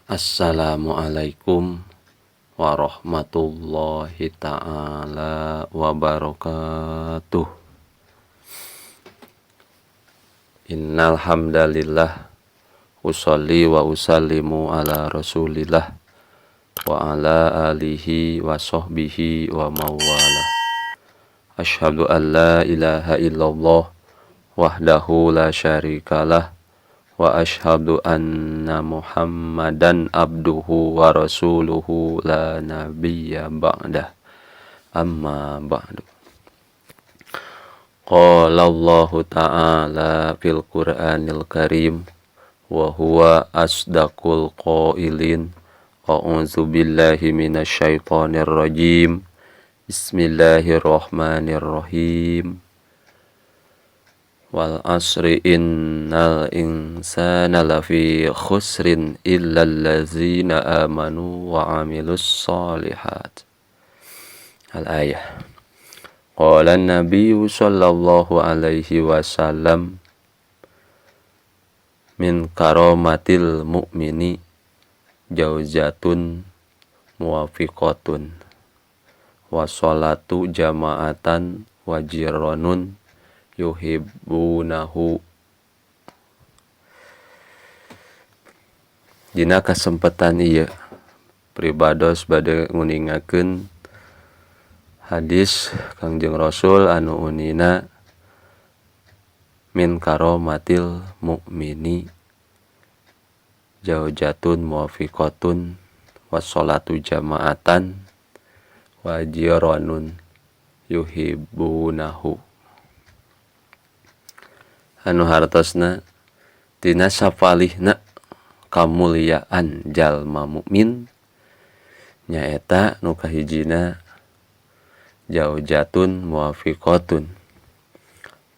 Assalamualaikum warahmatullahi ta'ala wabarakatuh. Innal hamdalillah usolli wa usallimu ala rasulillah wa ala alihi wa sahbihi wa mawala. Asyhadu an la ilaha illallah wahdahu la syarikalah wa asyhadu anna Muhammadan abduhu wa rasuluhu la nabiyya ba'dah. Amma ba'du. Qala Allahu ta'ala fil Qur'anil Karim wa huwa asdaqul qailin. A'udzu billahi minasyaitonir rajim. Bismillahirrahmanirrahim. Wal asri innal insana lafi khusrin illal ladzina amanu wa amilus solihat. Al-ayah. Qala an-nabiyyu sallallahu alaihi wasallam min karomatil mu'mini jauzatun muwafiqatun wa sholatu jama'atan wa jiranun yuhibbunahu. Dina kasempatan ieu pribados bade nguningakeun hadis Kangjeng Rasul anu unina min karomatil mukmini jaujatun muwafiqatun washolatu jama'atan wa jiranun yuhibbunahu. Anu hartosna tina sapalihna kamulyaan jalma mukmin nyaeta nu kahijina jaujatun muwafiqatun,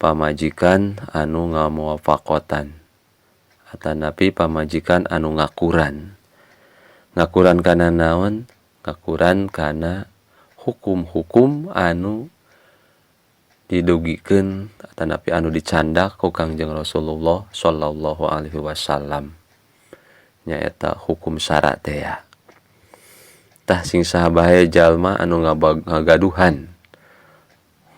pamajikan anu ngamuwafaqatan atanapi pamajikan anu ngakuran. Ngakuran kana naon? Ngakuran kana hukum-hukum anu didugikeun atanapi anu dicandak ku Kangjeng Rasulullah sallallahu alaihi wasallam, nyaeta hukum syara teh ya. Tah sing saha bae jalma anu ngagaduhan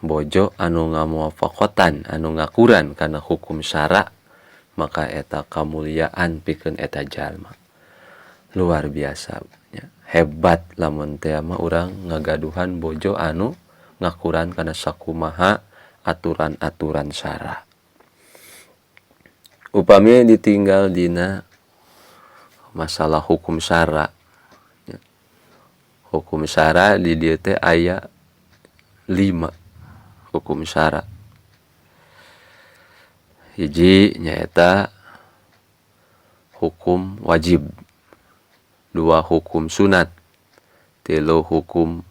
bojo anu ngamuwafaqatan anu ngakuran kana hukum syara, maka eta kamuliaan pikeun eta jalma. Luar biasa nya, hebat lamun teh mah urang ngagaduhan bojo anu ngakuran kana sakumaha aturan-aturan syara. Upami ditinggal dina masalah hukum syara. Hukum syara di dieu teh aya 5 hukum syara. Hiji nyaeta hukum wajib, 2 hukum sunat, 3 hukum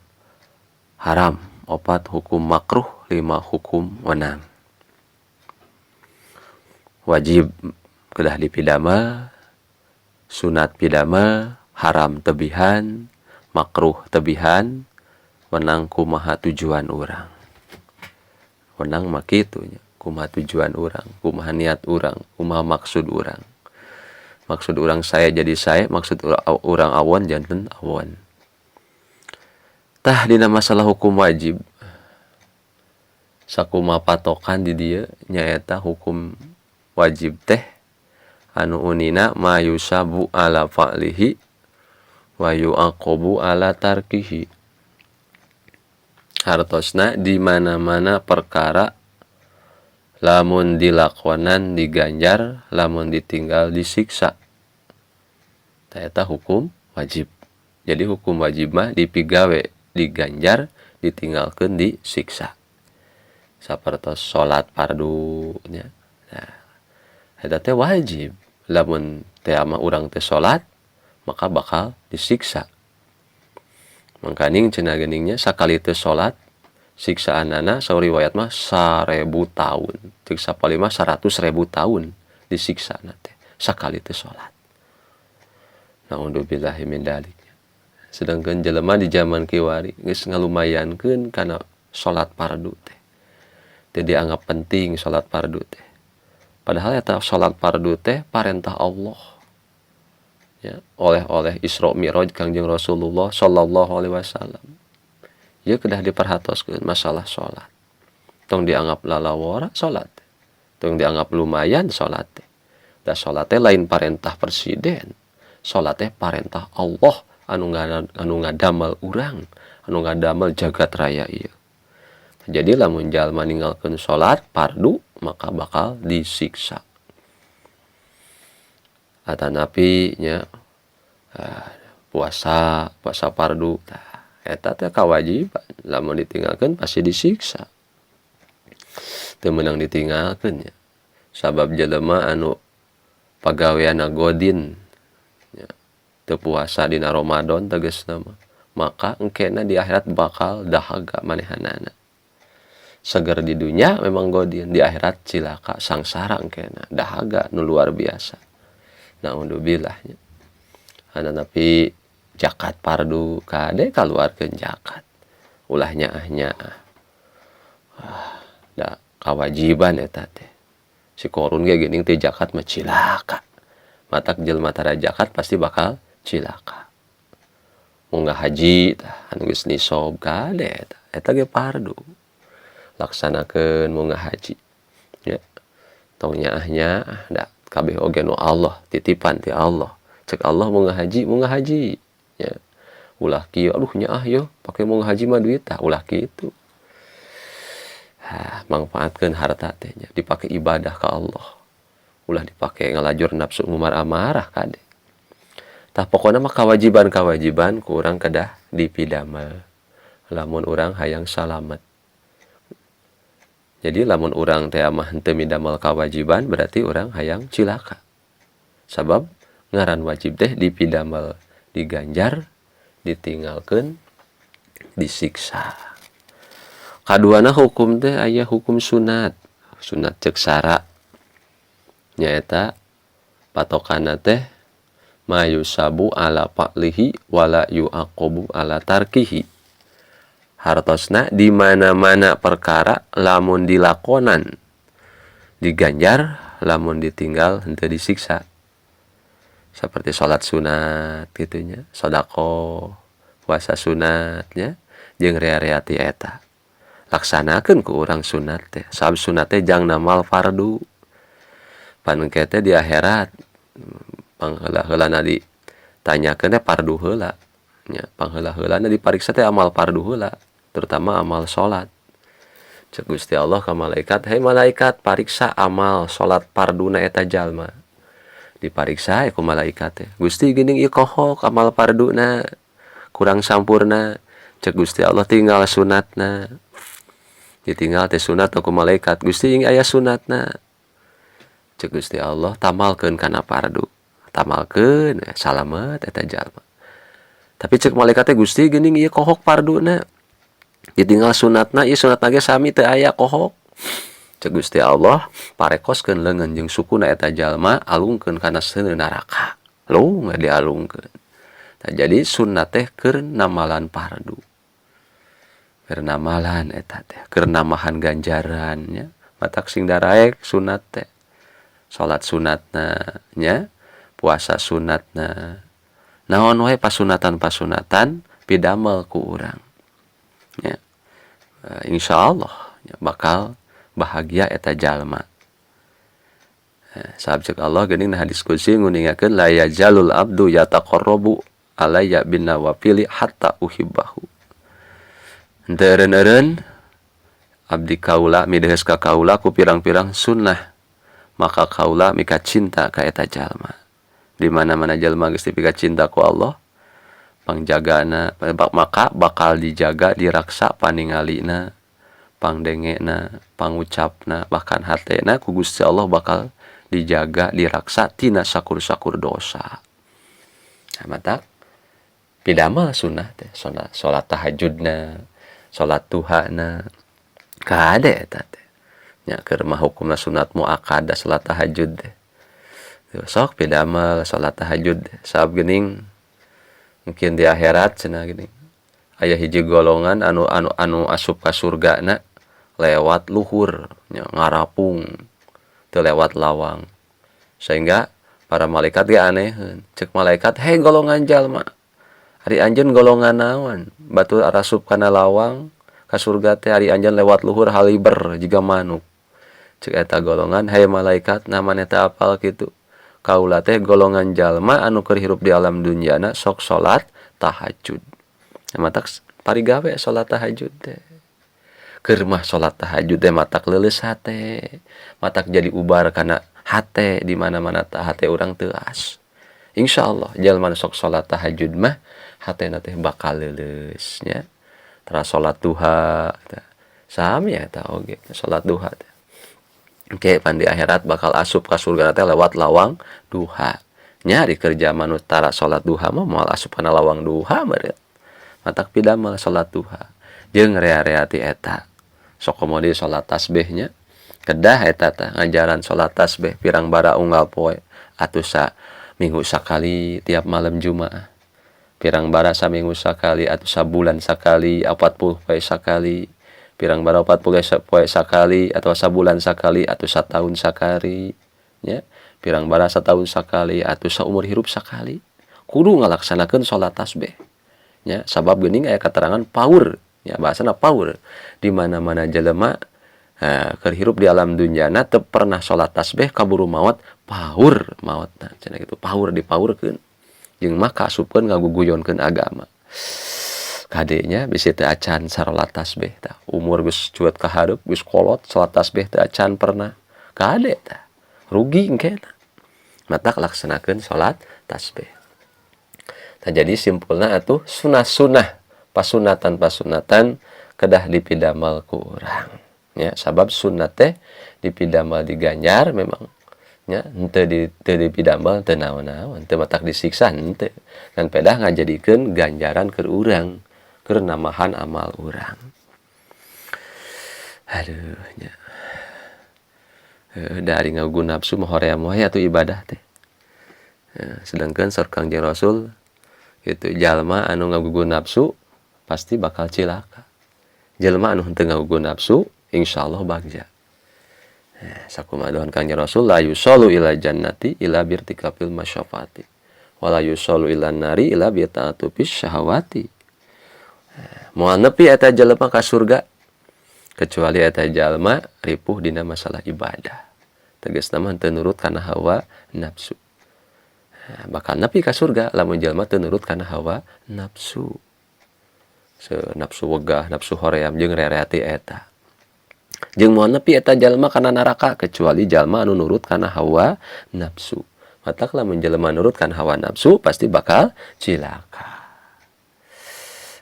haram, 4 hukum makruh, 5 hukum wenang. Wajib kedah dipidama, sunat pidama, haram tebihan, makruh tebihan, wenang kumaha tujuan urang. Wenang mah kitu nya, kumaha tujuan urang, kumaha niat urang, kumaha maksud urang. Maksud urang saya jadi saya, maksud urang awon janten awon. Tah dina masalah hukum wajib sakumaha patokan di dieu nyaeta hukum wajib teh anu unina ma yusabu ala fa'lihi wa yu'aqabu ala tarkihi. Hartosna di mana-mana perkara lamun dilakonan diganjar, lamun ditinggal disiksa. Tah eta hukum wajib. Jadi hukum wajib mah dipigawe diganjar, ditinggalkeun disiksa. Sapertos salat fardu nya. Nah, eta teh wajib. Lamun teh mah urang teh salat maka bakal disiksa. Mangkaning cenah geuningnya sakali teu salat siksaanana saur riwayat mah 1000 tahun. Ceuk sapalih mah 100.000 tahun disiksana teh sakali teu salat. Naudzubillahi min dzalik. Sedangkan jelema di zaman kiwari geus ngalumayankeun kana salat fardu teh. Teu dianggap penting salat fardu teh. Padahal eta salat fardu teh parentah Allah. Ya, oleh-oleh Isra Mi'raj Kangjeng Rasulullah sallallahu alaihi wasallam. Ieu kedah diperhatoskeun masalah salat. Tong dianggap lalawora salat. Tong dianggap lumayan salat teh. Da salat teh lain parentah presiden. Salat teh parentah Allah anu ngadamel urang, anu ngadamel jagat raya ieu. Jadi lamun jalma ninggalkeun salat fardu maka bakal disiksa. Atanapi nya puasa, puasa fardu tah eta teh kawajiban, lamun ditinggalkeun pasti disiksa. Teu meunang ditinggalkeun nya. Sabab jelema anu pagaweanna godin nya teu puasa dina Ramadan tegasna mah, maka engkena di akhirat bakal dahaga manehanana. Seger di dunya memang godin, di akhirat cilaka sangsara engkena, dahaga nu luar biasa. Naudzubillah nya. Ananapi zakat fardu kade kaluarkeun zakat. Ulah nyaah-nyaah. Da kawajiban eta teh. Si Korun ge geuning teu zakat mah cilaka. Matak jelema tara zakat pasti bakal cilaka. Munggah haji tah anu geus nisob kade eta. Eta ge fardu. Laksanakeun munggah haji. Ya. Tong nyaah-nyaah da kabeh oge nu Allah, titipan ti Allah. Cek Allah munggah haji, ya. Ulah kieu, aduh nyaah yeuh, pake munggah haji mah duit tah, ulah kitu. Hah, mangfaatkeun harta teh nya, dipake ibadah ka Allah. Ulah dipake ngalajur nafsu ngumar-amarah kade. Tah pokona mah kawajiban-kawajiban ku urang kedah dipidamel lamun urang hayang salamet. Jadi lamun urang teh mah henteu midamel kawajiban berarti urang hayang cilaka. Sabab ngaran wajib teh dipidamel, diganjar, ditinggalkeun, disiksa. Kaduana hukum teh aya hukum sunat. Sunat ceuk sara. Nyaeta patokanna teh ma yusabu ala fa'lihi wala yu'aqabu ala tarkihi. Hartosna di mana-mana perkara lamun dilakonan diganjar, lamun ditinggal henteu disiksa. Seperti salat sunat kitu nya, sedekah, puasa sunat nya, jeung rea-rea ti eta. Laksanakeun ku urang sunat teh, sabab sunat teh jang namal fardu. Pan engke teh di akhirat pangheula-heulana ditanyakeun teh fardu heula nya, pangheula-heulana dipariksa teh amal fardu heula, terutama amal salat. Cek Gusti Allah ka malaikat, "Hei malaikat, pariksa amal salat farduna eta jalma." Dipariksa ku malaikat teh. "Gusti geuning ieu kohok amal farduna, kurang sampurna." Cek Gusti Allah tinggal sunatna. Ditinggal teh sunat ku malaikat, "Gusti ieu aya sunatna." Cek Gusti Allah tamalkeun kana fardu. Tamalkeun salamet eta jalma. Tapi cek malaikat teh, "Gusti geuning ieu kohok farduna. Ditinggal sunatna, ieu sunatna ge sami teu aya kohok." Cek Gusti Allah parekoskeun leungeun jeung sukuna eta jalma, alungkeun kana seuneu neraka. Lung dialungkeun. Tah jadi sunat teh keur namalan fardu. Keur namalan eta teh, keur namahan ganjaran nya. Matak sing daraek sunat teh. Salat sunatna nya, puasa sunatna. Naon wae pasunatan-pasunatan pidamel ku urang. Ya. Insyaallah ya, bakal bahagia eta jalma. Sabab cek Allah geuning hadis qudsi nguningakeun la yazalul abdu yataqarrabu alayya bin nawafili hatta uhibbahu. Henteu eureun-eureun abdi kaula mideheus ka kaula ku pirang-pirang sunnah, maka kaula mika cinta ka eta jalma. Di mana-mana jalma geus dipika cinta ku Allah, pangjagana maka bakal dijaga diraksa paningalina, pangdengena, pangucapna, bahkan hatena ku Gusti Allah bakal dijaga diraksa tina sakur-sakur dosa. Nah, matak pidamel sunnah teh, salat tahajudna, salat duhana, kade eta teh. Nya keur mah hukumna sunat muakkadah salat tahajud teh. Sok pidamel salat tahajud sabab geuning mungkin di akhirat cenah geuning aya hiji golongan anu anu anu asup ka surgana lewat luhur nya, ngarapung teu lewat lawang, sehingga Para malaikat ge aneheun. Cek malaikat, "Hei golongan jalma, ari anjeun golongan naon? Batur arasup kana lawang ka surga teh, ari anjeun lewat luhur haliber jiga manuk." Cek eta golongan, "Hei malaikat, nah maneh teh apal kitu? Kaula teh golongan jalma anu keur hirup di alam dunyana sok salat tahajud." Matak parigawe salat tahajud teh. Keur mah salat tahajud teh matak leuleus hate, matak jadi ubar kana hate, di mana-mana tah hate urang teuas. Insyaallah jalma nu sok salat tahajud mah hatena teh bakal leuleus nya. Tara salat duha tah. Sami eta oge salat duha teh. Engke pan di akhirat bakal asup ka surga teh lewat lawang duha. Nya ari keur jalma nu tara salat duha mah moal asup kana lawang duha meureun. Matak pidamel salat duha. Jeung rea-rea ti eta. Sok komo deui salat tasbih nya. Kedah eta teh ngajaran salat tasbih pirang bara unggal poe atuh saminggu sakali tiap malam Jumaah. Pirang bara saminggu sakali atuh sabulan sakali, 40 poe sakali. Pirang bara 40 poe sakali atau sabulan sakali atau satahun sakali nya. Pirang bara satahun sakali atuh saumur hirup sakali. Kudu ngalaksanakeun salat tasbih. Nya sabab geuning aya katerangan paur, nya bahasana paur. Di mana-mana jelema keur hirup di alam dunyana teu pernah salat tasbih kaburu maot, paur maotna cenah kitu, paur dipaurkeun. Jeung mah kaasupkeun ngaguguyonkeun agama. Kade nya bisi teu acan sarolat tasbih tah, umur geus cuet ka hareup, geus kolot salat tasbih teu acan pernah. Kade tah, rugi engkena. Matak laksanakeun salat tasbih. Tah jadi simpulna atuh sunah-sunah, pasunatan-pasunatan kedah dipidamel ku urang. Nya sabab sunat teh dipidamel diganjar memang nya, henteu di teu dipidamel teu naon-naon, teu matak disiksa henteu. Ngan pedah ngajadikeun ganjaran keur urang, keur nambahan amal urang. Aduh nya. Heueuh da ari ngagugu nafsu mah hoream wae atuh ibadah teh. Sedangkan saur Kangjeng Rasul kitu, jalma anu ngagugu nafsu pasti bakal cilaka. Jelema anu henteu ngagugu nafsu insyaallah bagja. Sakumaha dawuhan Kangjeng Rasul, la yusalu ila jannati illa birtikafil masyafati wala yusalu ila nari illa bi ta'atufis syahawati. Moal nepi eta jelema ka surga kecuali eta jalma ripuh dina masalah ibadah. Tegasna mah teu nurut kana hawa nafsu. Bakal nepi ka surga lamun jelema teu nurut kana hawa nafsu. Nafsu wegah, nafsu hoream jeung rereati eta. Jeung moal nepi eta jalma kana neraka kecuali jalma anu nurut kana hawa nafsu. Matak lamun jelema nurut kana hawa nafsu pasti bakal cilaka.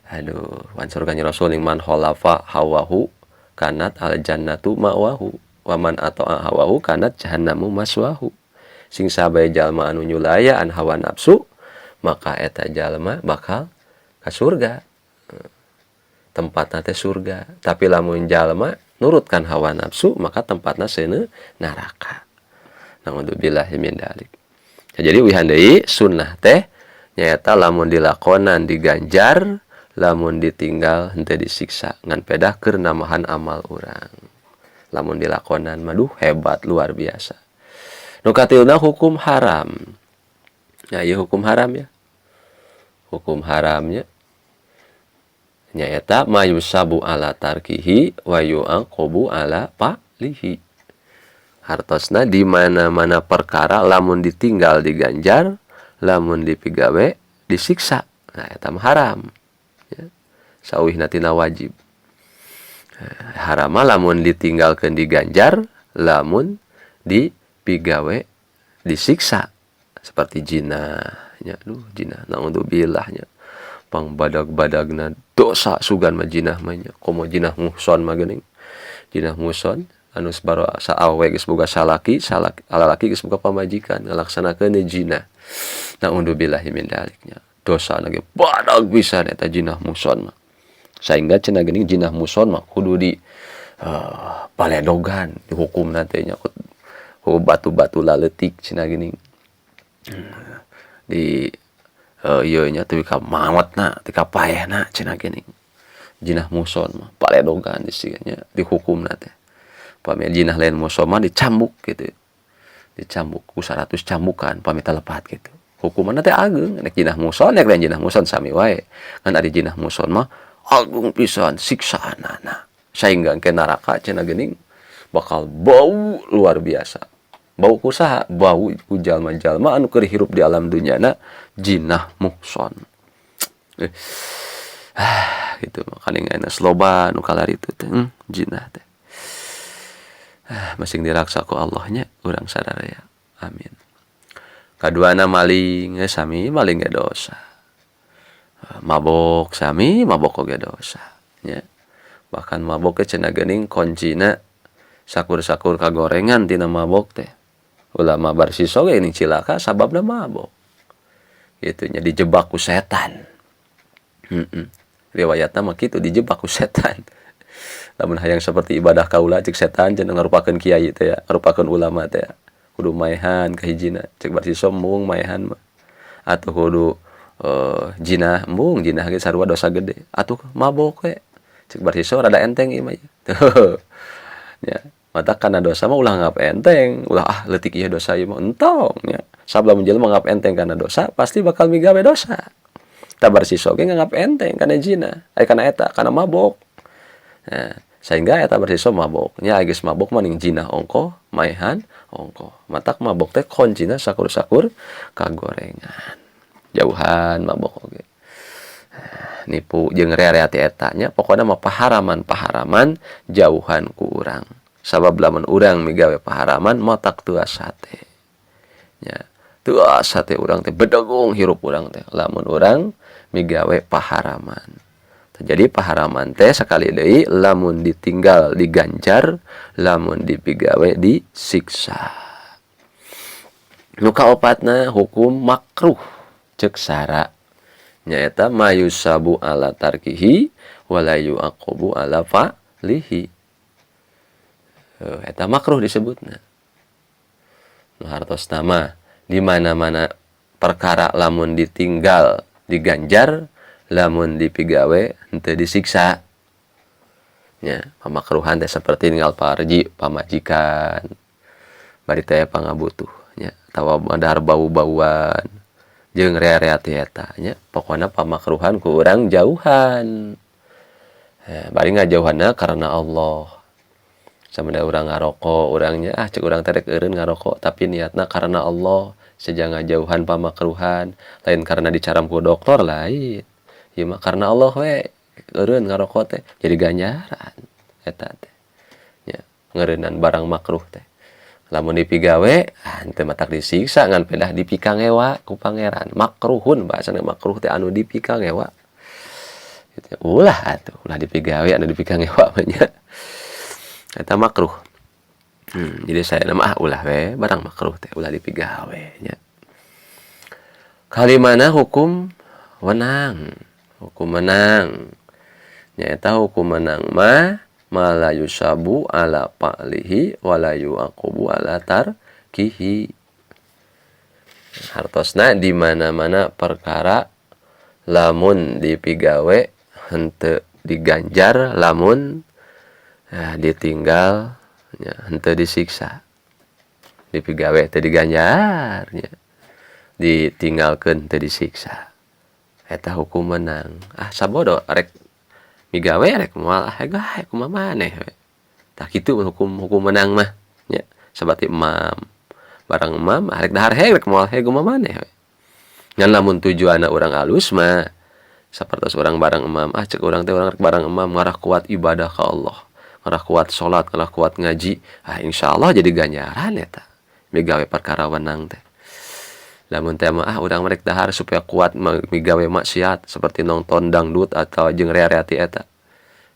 Aduh, wansur kanjeng Rasul, man khalafa hawahu kanat al jannatu ma'wahu wa man ata'a hawahu kanat jahannamu maswahu. Sing sabae jalma anu nyulayaan hawa nafsu maka eta jalma bakal ka surga. Tempatna teh surga. Tapi lamun jalma nurutkan hawa nafsu maka tempatna seuneu neraka. Naudzubillahi min dzalik. Jadi uihan deui, sunnah teh nyaeta lamun dilakonan diganjar, lamun ditinggal henteu disiksa, ngan pedah keur nambahan amal urang. Lamun dilakonan mah duh hebat luar biasa. Nu katiluna hukum haram. Ya ieu hukum haram ya. Hukum haramnya nyaeta ma yusabu ala tarkihi wa yu'aqabu ala fa'lihi. Hartosna di mana-mana perkara lamun ditinggal diganjar, lamun dipigawe disiksa. Nah eta mah haram. Ya. Sauwihna tina wajib. Haram mah lamun ditinggalkeun diganjar, lamun dipigawe disiksa. Seperti zina nya, duh zina naudzubillah nya. Pangbadag-badagna dosa sugan mah jinah mah nya, komo jinah muhson mah geuning. Jinah muhson anu sabaro saawe geus boga salaki, salaki lalaki geus boga pamajikan ngalaksanakeun zina. Naudzubillahi min dzalik nya. Dosana ge badag pisan eta jinah muhson mah. Sehingga cenah geuning jinah muhson mah kudu di paledogan dihukumna teh nya ku batu-batu laletik cenah geuning. Di ieu nya teu ka maotna, teu ka paehna cenah geuning. Jinah muhson mah paledogan nya dihukumna teh. Pami jinah lain muhson mah dicambuk gitu. Dicambuk ku 100 cambukan pamita lepat gitu. Hukumanna teh ageung, rek jinah muhson rek lain jinah muhson sami wae. Ngan ari jinah muhson mah agung pisan siksaanana. Sahingga engke neraka cenah geuning bakal bau luar biasa. Bau ku saha? Bau ku jalma-jalma anu keur hirup di alam dunyana jinah muhson. Gitu makaning ayeuna loba nu kalaritu teh jinah teh. Masing diraksa ku Allah nya urang sadaya. Amin. Kaduana maling sami maling ge dosa. Mabok sami mabok oge dosa nya. Bahkan mabok ge cenah geuning kuncina sakur-sakur kagorengan tina mabok teh. Ulama barsiso ge geuning cilaka sababna mabok. Kitu nya dijebak ku setan. Riwayatna mah kitu dijebak ku setan. Lamun hayang seperti ibadah kaula cek setan cenah ngarupakeun kiai teh ya, ngarupakeun ulama teh ya. Kudu maehan kahijina cek barsiso embung maehan mah. Atuh kudu jinah embung jinah ge sarua dosa gede. Atuh mabok we cek barsiso rada enteng ieu mah. Tuh. Nya, matak kana dosa mah ulah nganggap enteng, ulah ah leutik ieu dosa ieu mah entong nya. Sabab lamun jelema nganggap enteng kana dosa pasti bakal migawe dosa. Tah barsiso ge nganggap enteng kana jinah, kana eta kana mabok. Nah, sehingga eta barsiso mabok. Nya geus mabok mah ning jinah ongkoh, maehan ongkoh. Matak mabok teh kuncina sakur-sakur kagorengan. Jauhan mabok oge. Nipu jeung rea-rea ti eta nya pokona mah paharaman-paharaman jauhan ku urang. Sabab lamun urang migawe paharaman matak teuas hate. Nya, teuas hate urang teh bedegung hirup urang teh lamun urang migawe paharaman. Jadi paharaman teh sakali deui lamun ditinggal diganjar, lamun dipigawe disiksa. Nu kaopatna hukum makruh cek sara nyaeta ma yusabu ala tarkihi wala yu'aqabu ala fa'lihi. Eta makruh disebutna. Nu hartosna mah di mana-mana perkara lamun ditinggal diganjar, lamun dipigawe henteu disiksa. Nya, pamakruhan teh seperti ninggal parji pamajikan bari teh pangabutuh nya, atawa madahar bau-bauan jeung rea-rea ti eta nya, pokona pamakruhan ku urang jauhan. Bari ngajauhanna karena Allah. Samada urang ngaroko, urang nya ah cek urang teh rek eureun ngaroko, tapi niatna karena Allah, seja ngajauhan pamakruhan, lain karena dicaram ku dokter lain. Ieu mah karena Allah we eureun ngaroko teh jadi ganjaran eta teh. Nya, ngeureunnan barang makruh teh. Lamun dipigawe ah henteu matak disiksa ngan pedah dipikangewa ku pangeran. Makruhun bahasana makruh teh anu dipikangewa. Gitu. Ulah atuh, ulah dipigawe anu dipikangewa mah nya. Eta makruh. Jadi saya mah ah ulah we barang makruh teh ulah dipigawe nya. Kalimana hukum wenang. Hukum menang. Nyaeta hukum menang mah ma la yusabu ala fa'lihi wala yu'aqabu ala tarkihi. Hartosna di mana-mana perkara lamun dipigawe henteu diganjar, lamun ditinggal nya henteu disiksa. Dipigawe teu diganjar nya. Ditinggalkeun teu disiksa. Eta hukum menang. Ah sabodo rek migawe rek moal ah gae kumaha maneh we. Tah kitu hukum menang mah nya. Saperti emam. Barang emam rek dahar heg rek moal heg kumaha maneh we. Ngan lamun tujuanna urang alus mah sapertos urang barang emam, ah cek urang teh urang rek barang emam ngarah kuat ibadah ka Allah, ngarah kuat salat, ngarah kuat ngaji, ah insyaallah jadi ganjaran eta. Migawe perkara wenang teh. Lamun teh mah ah urang rek dahar supaya kuat migawe maksiat seperti nonton dangdut atau jeung rea-rea ti eta.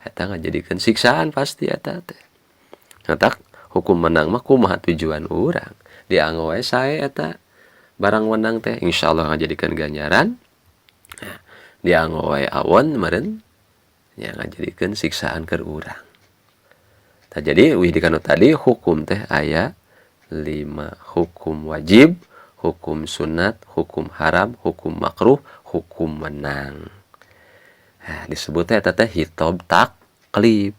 Eta ngajadikeun siksaan pasti eta teh. Matak hukum menang mah kumaha tujuan urang. Dianggo wae sae eta barang wenang teh insyaallah ngajadikeun ganjaran. Nah, dianggo wae awon meureun nya ngajadikeun siksaan keur urang. Tah jadi wih dikanu tadi hukum teh aya 5 hukum wajib, hukum sunat, hukum haram, hukum makruh, hukum menang. Nah, disebutnya eta teh hitob taklif.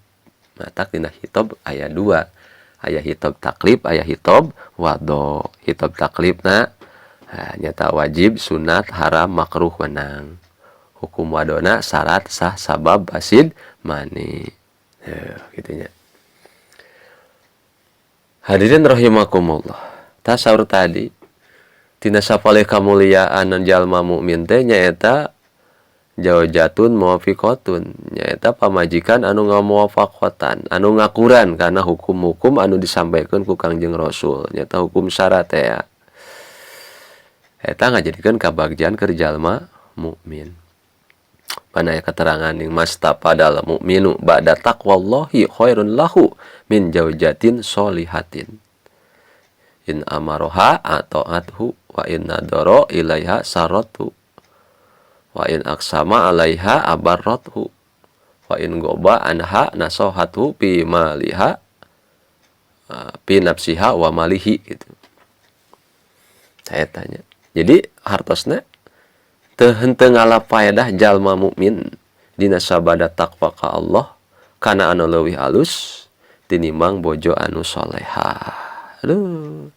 Matak dina hitob aya 2. Aya khitab taklif, aya khitab wado. Khitab taklifna nyata wajib, sunat, haram, makruh, wenang. Hukum wadona syarat sah, sabab, fasid, mani. Kitu nya. Hadirin rahimakumullah. Tasawur tadi tina sapalih kamuliaan jalma mukmin teh nyaeta zaujatun muwafiqatun, nyaeta pamajikan anu ngamuwafaqatan, anu ngakuran kana hukum-hukum anu disampaikan ku Kangjeng Rasul, nyaeta hukum syara teh. Eta ngajadikeun kabagjaan keur jalma mukmin. Pana aya keterangan yang mastafadal mu'minu ba'da taqwallahi khairun lahu min zaujatin sholihatin. In amaroha ata'athu wa in nadara ilaiha saratu wa in aqsama alaiha abarrathu wa in goba anha nasohatu fi maliha fi nafsiha wa malihi gitu. Saya tanya. Jadi hartosna teu henteu ngalap faedah jalma mukmin dina sabada takwa ka Allah kana anu leuwih alus tinimbang bojo anu soleha. Aduh,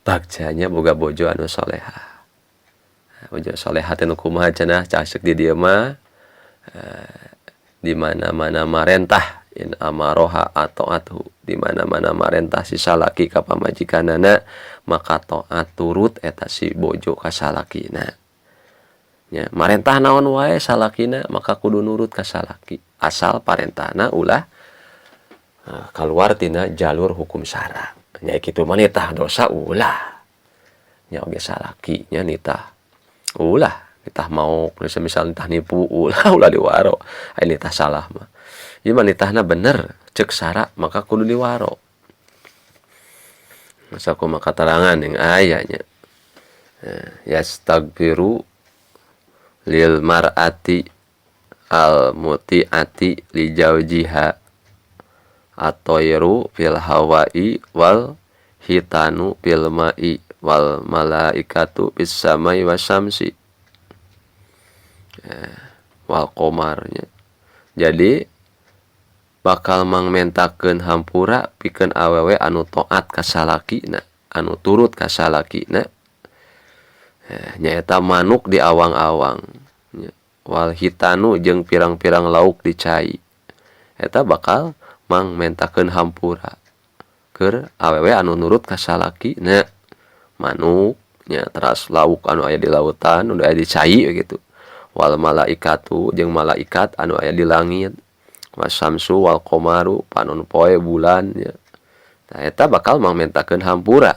bagjanya boga bojo anu soleha. Bojo soleha teh nu kumaha cenah casek di dieu mah, di mana-mana marentah in amaroha ata'athu, di mana-mana marentah si salaki ka pamajikanana maka taat turut eta si bojo ka salakina. Nya marentah naon wae salakina maka kudu nurut ka salaki, asal parentahna ulah kaluar tina jalur hukum syara. Nya kitu mah nitah dosa ulah. Nya oge salaki nya nitah ulah, nitah maok, misal nitah nipu ulah, ulah diwaro. Aya nitah salah mah. Ieu mah nitahna bener ceuk syara maka kudu diwaro. Masa kumaha katerangan yang aya nya. Yastaghfiru lil mar'ati al muti'ati li jaujiha at-tayru fil hawa'i wal hitanu fil ma'i wal malaikatu fis samai wasyamsi wal qomarnya. Jadi bakal mangmentakeun hampura pikeun awewe anu taat ka salakina, anu turut ka salakina. Nyaeta manuk di awang-awang nya, wal hitanu jeung pirang-pirang lauk di cai. Eta bakal mangmentakeun hampura keur awewe anu nurut ka salakina. Manuk nya teras lauk anu aya di lautan, anu aya di cai gitu. Wal malaikatu jeung malaikat anu aya di langit. Wasyamsu wal qomaru panon poe bulan nya. Nah, eta bakal mangmentakeun hampura.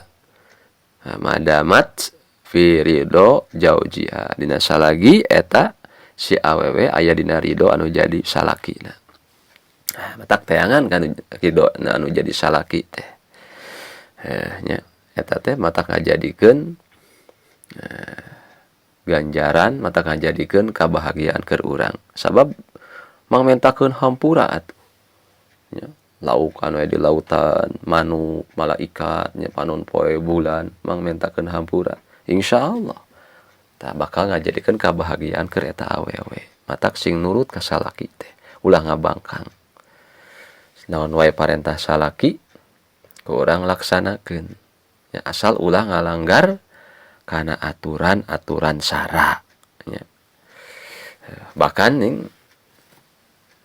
Nah, madamat fi ridho jaujiha, dina salagi eta si awewe aya dina ridho anu jadi salakina. Nah, matak teangan kan ridho anu jadi salaki teh. Nya eta teh matak ngajadikeun ganjaran, matak ngajadikeun kabahagiaan keur urang. Sabab mangmentakeun hampura atuh. Nya, lauk anu aya di lautan, manuk, malaikat, nya panon poe bulan mangmentakeun hampura. Insyaallah tah bakal ngajadikeun kabahagiaan keur eta awewe. Matak sing nurut ka salaki teh, ulah ngabangkang. Naon wae parentah salaki ku urang laksanakeun. Ya, asal ulah ngalanggar kana aturan-aturan syara nya. Bahkan ning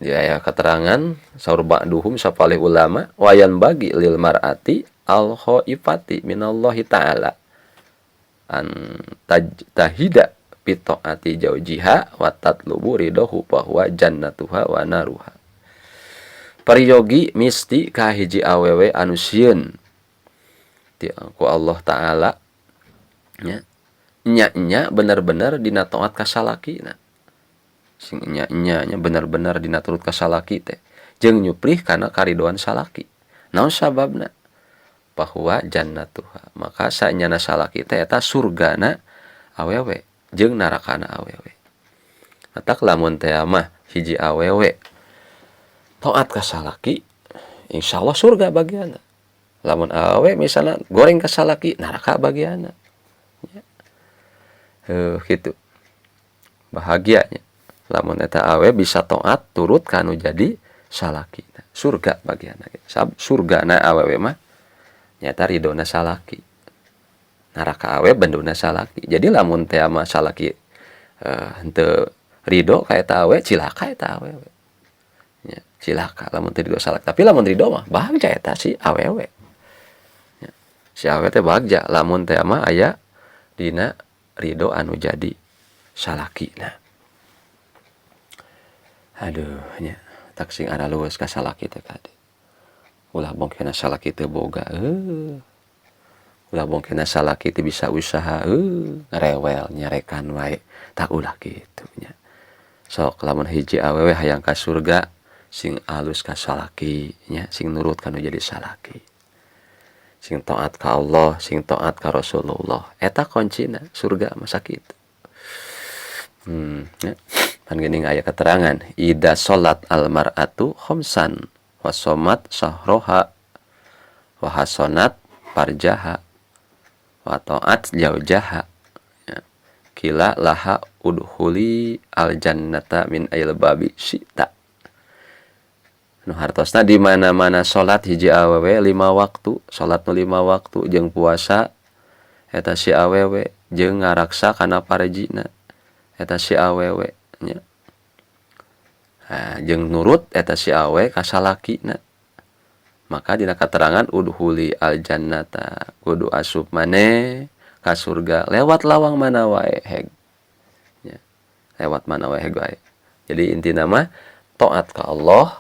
di aya keterangan saur ba'duhum sapalih ulama wayan bagi lil mar'ati al khaifati minallahi ta'ala an tajtahida fi ta'ati jaujiha wa tatlubu ridahu fa huwa jannatuha wa naruha. Peryogi misti ka hiji awewe anu sieun ti ku Allah Ta'ala nya, nya-nya bener-bener dina taat ka salakina. Sing nya-nya nya bener-bener dina turut ka salaki teh jeung nyuprih kana karidoan salaki. Naon sababna? Bahwa jannatuha, maka sanyana salaki teh eta surgana awewe jeung narakana awewe. Matak lamun teh mah hiji awewe taat ka salaki, insyaallah surga bagianna. Lamun awewe misalna goreng ka salaki, neraka bagianna. Kitu. Bahagianya lamun eta awewe bisa taat turut ka anu jadi salakina. Surga bagianna ge. Sab surgana awewe mah nyaeta ridona salaki. Neraka awewe benduna salaki. Jadi lamun teh mah salaki henteu ridho ka eta awewe, cilaka eta awewe. Nya, cilaka lamun teu ridho salaki. Tapi lamun ridho mah bagja eta si awewe. Nya, si awewe teh bagja lamun teh mah aya dina ridho anu jadi salakina. Aduh nya, tak sing aralueus ka salaki teh kade. Ulah bongkena salaki teu boga heuh. Ulah bongkena salaki teu bisa usaha heuh, rewel nyarekan wae. Tak ulah kitu nya. Sok lamun hiji awewe hayang ka surga sing alus ka salaki nya, sing nurut ka nu jadi salaki. Sing taat ka Allah, sing taat ka Rasulullah. Eta kuncina surga mah sakitu. Nya. Pan geuning aya keterangan ida salat al mar'atu khamsan wa somat sahroha wa hasonat farjaha wa ta'at jaujaha ya. Kila laha udkhuli al jannata min ayil babi syi'ta. Nu hartosna di mana-mana salat hiji awewe 5 waktu, salat nu 5 waktu jeung puasa eta si awewe jeung ngaraksa kana parjina eta si awewe nya. Nah, jeung nurut eta si awewe ka salakina. Maka dina katerangan udhuli al jannata kudu asup maneh ka surga lewat lawang mana wae heg. Nya, lewat mana wae heg wae. Jadi intina mah taat ka Allah,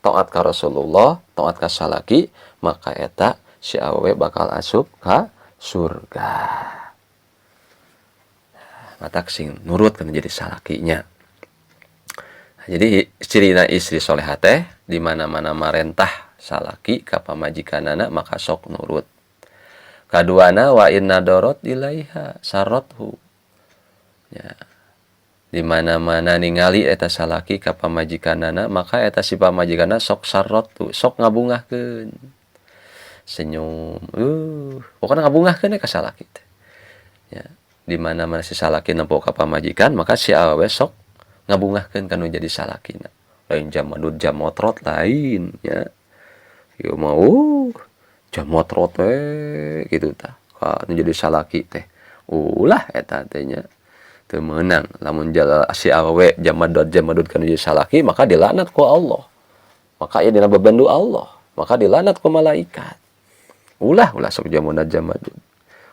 taat ka Rasulullah, taat ka salaki, maka eta si awewe bakal asup ka surga. Matak sing nurut kana jadi salakinya. Nah, jadi cirina istri solehah teh di mana-mana marentah salaki ka pamajikanana maka sok nurut. Kaduana wa inna dorot ilaiha sarothu. Ya. Di mana-mana ningali eta salaki ka pamajikanana maka eta si pamajikanna sok sarothu, sok ngabungahkeun. Senyum, pokona ngabungahkeun ka salaki teh. Ya. Di mana-mana si salaki nempo ka pamajikan maka si awewe sok ngabungahkeun ka nu jadi salakina. Lain jamadud jamotrot lain nya. Ieu mah jamotrot we kitu tah ka nu jadi salaki teh. Ulah eta teh nya. Teu meunang lamun si awewe jamadud jamadud ka nu jadi salaki maka dilaknat ku Allah. Maka ieu dina bebendu Allah, maka dilaknat ku malaikat. Ulah ulah sok jamadud jamadud.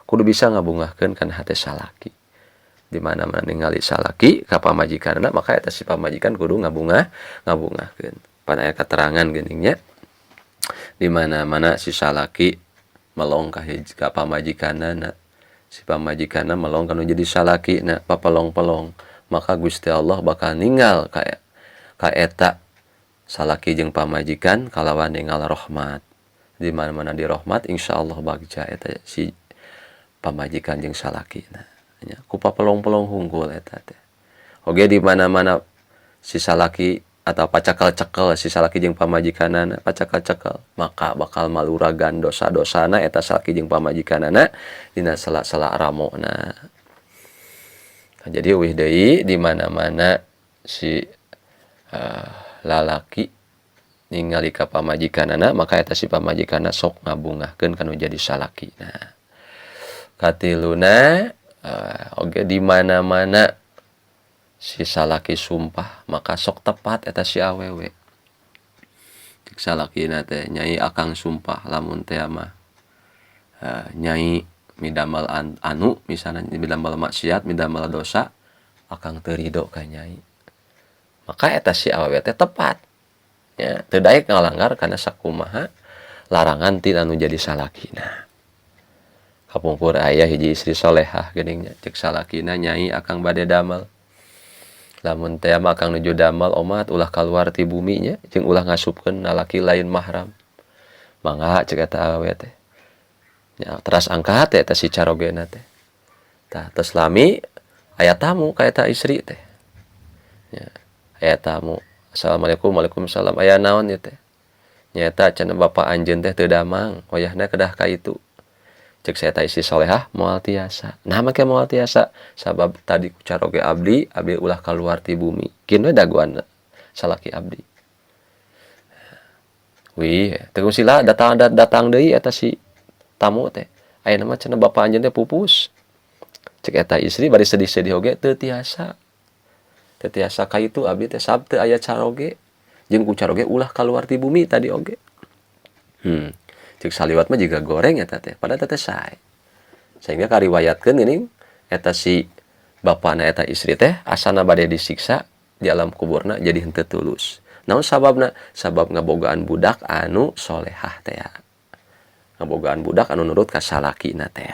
Kudu bisa ngabungahkeun kana hate salaki. Di mana-mana ningali salaki ka pamajikanna maka eta si pamajikan kudu ngabungahkeun. Pan aya keterangan geuning nya. Di mana-mana si salaki melong ka hiji ka pamajikanna, si pamajikanna melong ka nu jadi salakina papelong-pelong, maka Gusti Allah bakal ninggal ka eta salaki jeung pamajikan kalawan ninggal rahmat. Di mana-mana di rahmat insyaallah bagja eta si pamajikan jeung salakina. Nya ku papelong-pelong hungkul eta teh. Oge di mana-mana si salaki atau pacakel-cekel si salaki jeung pamajikanana pacakel-cekel, maka bakal maluragan dosa-dosana eta salaki jeung pamajikanana dina sela-sela ramona. Nah, jadi euweuh deui di mana-mana si lalaki ningali ka pamajikanana maka eta si pamajikanna sok ngabungahkeun ka nu jadi salakina. Katiluna oge di mana-mana si salaki sumpah maka sok tepat eta si awewe. Cek salakina teh nyai akang sumpah lamun teh mah nyai midamel anu misalnya midamel maksiat midamel dosa akang teu ridho ka nyai. Maka eta si awewe teh tepat. Ya, teu daek ngalanggar kana sakumaha larangan ti anu jadi salakina. Kapungkur aya hiji istri solehah geuning nya cek salakina nyai akang bade damel. Lamun teh mah akang nuju damel omat ulah kaluar ti bumi nya jeung ulah ngasupkeun lalaki lain mahram. Mangga cek eta awewe teh. Nya teras angkat teh eta si carogena teh. Tah tos lami aya tamu ka eta istri teh. Nya aya tamu. Assalamualaikum, waalaikumsalam. Aya naon ieu teh? Nyaeta cenah bapa anjeun teh teu damang, wayahna kedah ka itu. Cek saya eta istri solehah moal tiasa. Nah make moal tiasa sabab tadi ku caroge abdi, abdi ulah kaluar ti bumi. Kin we dagoan salaki abdi. Wih, teu sila datang datang deui eta si tamu teh. Ayeuna mah cenah bapa anjeun teh pupus. Cek eta istri bari sedih-sedih oge, teu tiasa. Teu tiasa ka itu abdi teh, sabab teu aya caroge. Jeung ku caroge ulah kaluar ti bumi tadi oge. Cek saliwat mah jiga goreng eta teh, padahal eta teh sae. Sehingga kariwayatkeun geuning eta si bapana eta istri teh asana bade disiksa di alam kuburna, jadi henteu tulus. Naon sababna? Sabab ngabogaan budak anu solehah teh. Ngabogaan budak anu nurut ka salakina teh.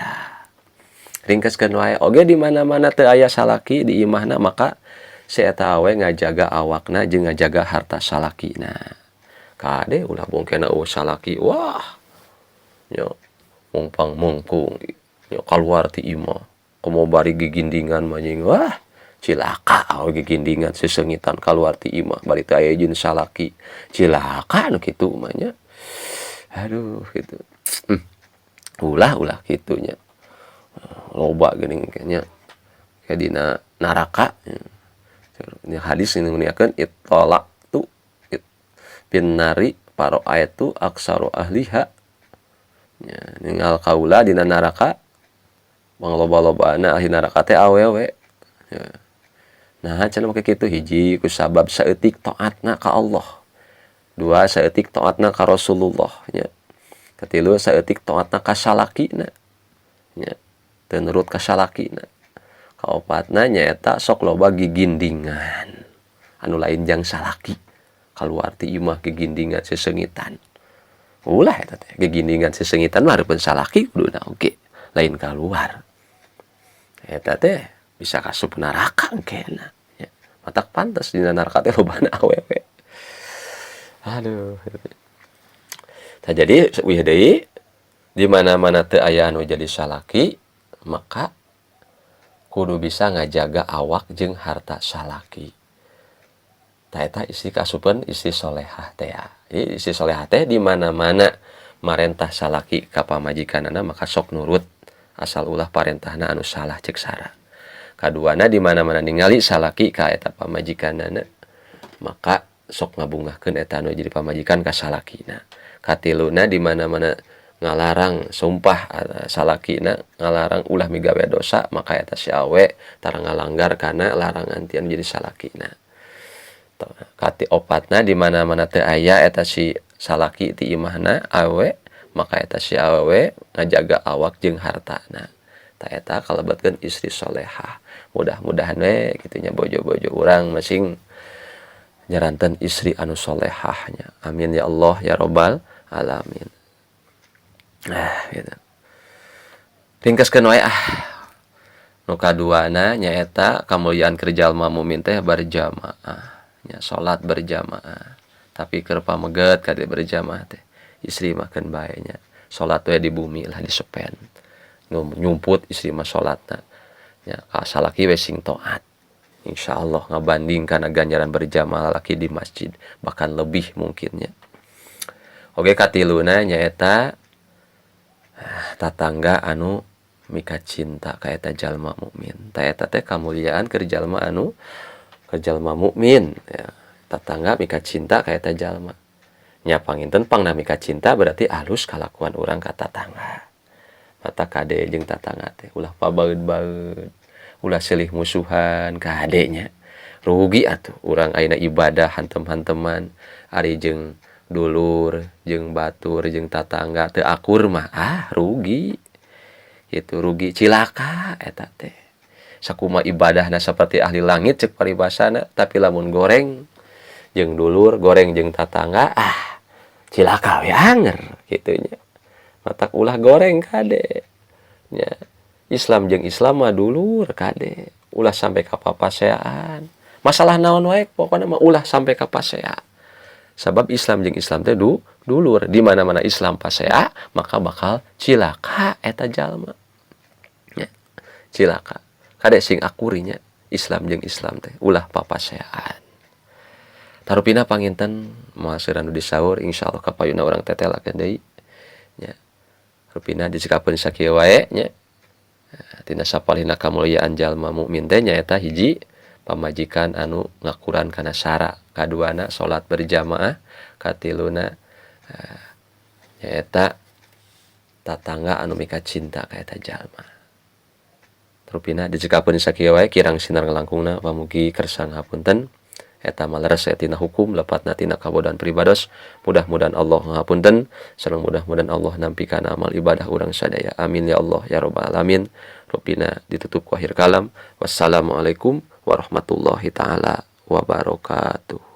Ringkeskeun wae oge, di mana-mana teu aya salaki di imahna, maka si eta awe ngajaga awakna jeung ngajaga harta salakina. Kade, ulah bongkena euweuh salaki, wah nya mongpang mongkung nya kaluar ti imah, komo bari gigindingan mah, wah cilaka awe gigindingan sesengitan kaluar ti imah bari teu aya izin salaki, cilaka nu kitu mah nya. Aduh, gitu. Ulah, ulah kitu nya. Loba geuning nya kayak dina neraka. Ini hadis ini nguniakeun اطلعت في النار فرأيت أكثر أهلها, nya ningal kaula dina neraka, mangloba-lobana ahli neraka teh awewe ya. Nah, cenah make kitu? Hiji, ku sabab saeutik taatna ka Allah, dua, saeutik taatna ka Rasulullah nya, katilu, saeutik taatna ka salakina nya, teu nurut ka salakina, kaopatna nyaeta sok loba gigindingan anu lain jang salaki, kaluar ti imah gigindingan sesengitan. Ulah eta teh, gigindingan sesengitan mah hareupeun salaki kuduna oge, lain kaluar. Eta teh bisa kasup neraka engkena nya. Matak pantes dina neraka teh lobana awewe. Aduh. Tah, jadi wih deui, di mana-mana teu aya anu jadi salaki, maka kudu bisa ngajaga awak jeung harta salaki. Tah, eta istri kaasupeun istri solehah teh. Jadi istri solehah teh di mana-mana marentah salaki ka pamajikanana, maka sok nurut, asal ulah parentahna anu salah cek sara. Kaduana, di mana-mana ningali salaki ka eta pamajikanana, maka sok ngabungahkeun eta anu jadi pamajikan ka salakina. Katiluna, di mana-mana ngalarang sumpah salakina ngalarang ulah migawe dosa, maka eta si awe tara ngalanggar kana larangan ti anu jadi salakina. Kati opatna, di mana-mana teu aya eta si salaki ti imahna awe, maka eta si awewe ngajaga awak jeung hartana. Tah, eta kalebetkeun istri solehah. Mudah-mudahan we kitu nya, bojo-bojo urang masing nyaranten istri anu solehah nya. Amin ya Allah ya Robbal alamin. Nah, gitu. Ringkeskeun wae ah. Nu kaduana nyaeta kamuliaan keur jalma mukmin teh berjamaah. Nya, salat berjamaah. Tapi keur pameget kade berjamaah teh. Istri mah keun bae nya. Salat we di bumi lah, di sepen. Nu nyumput istri mah salatna. Nya, ka salaki we sing taat. Insyaallah ngabanding kana ganjaran berjamaah lalaki di masjid, bahkan lebih mungkin nya. Oge katiluna nyaeta tatangga anu mika cinta ka eta jalma mukmin. Tah, eta teh kamuliaan keur jalma anu keur jalma mukmin ya. Tatangga mika cinta ka eta jalma. Nya, panginten pangna mika cinta berarti alus kalakuan urang ka tatangga. Matak kade jeung tatangga teh ulah pabaeud-baeud, ulah silih musuhan, kade nya. Rugi atuh urang ayeuna ibadah hantem-hanteman, ari jeung dulur, jeung batur, jeung tatangga teu akur mah, ah rugi. Itu rugi, cilaka eta teh. Sakumaha ibadahna saperti ahli langit cek paribasana, tapi lamun goreng jeung dulur, goreng jeung tatangga, ah cilaka we anger kitu nya. Matak ulah goreng, kade nya. Islam jeung Islam mah dulur, kade. Ulah sampai ka papaseaan. Masalah naon wae pokona mah ulah sampai ka pasea. Sabab Islam jeung Islam teh dulur. Di mana-mana Islam pasea, maka bakal cilaka eta jalma. Nya, cilaka. Kade sing akur nya, Islam jeung Islam teh ulah papaseaan. Tarupina panginten moal seueur anu disaur, insyaallah kapayuna urang tetelakeun deui nya. Rupina dicekapkeun sakieu wae nya. Tina sapalihna kamuliaan jalma mukmin teh nyaeta hiji, pamajikan anu ngakuran kana sara, kaduana salat berjamaah, katiluna Nah, nyaeta tatangga anu mika cinta ka eta jalma. Rupina dicekapkeun sakieu wae kirang sinar ngalangkungna pamugi kersa ngahapunten. Eta mah leres tina hukum lepatna tina kabodohan pribados. Mudah-mudahan Allah ngahapunten sareng mudah-mudahan Allah nampi kana amal ibadah urang sadaya. Amin ya Allah ya rabbal alamin. Rupina ditutup ku akhir kalam. Wassalamualaikum warahmatullahi taala wabarakatuh.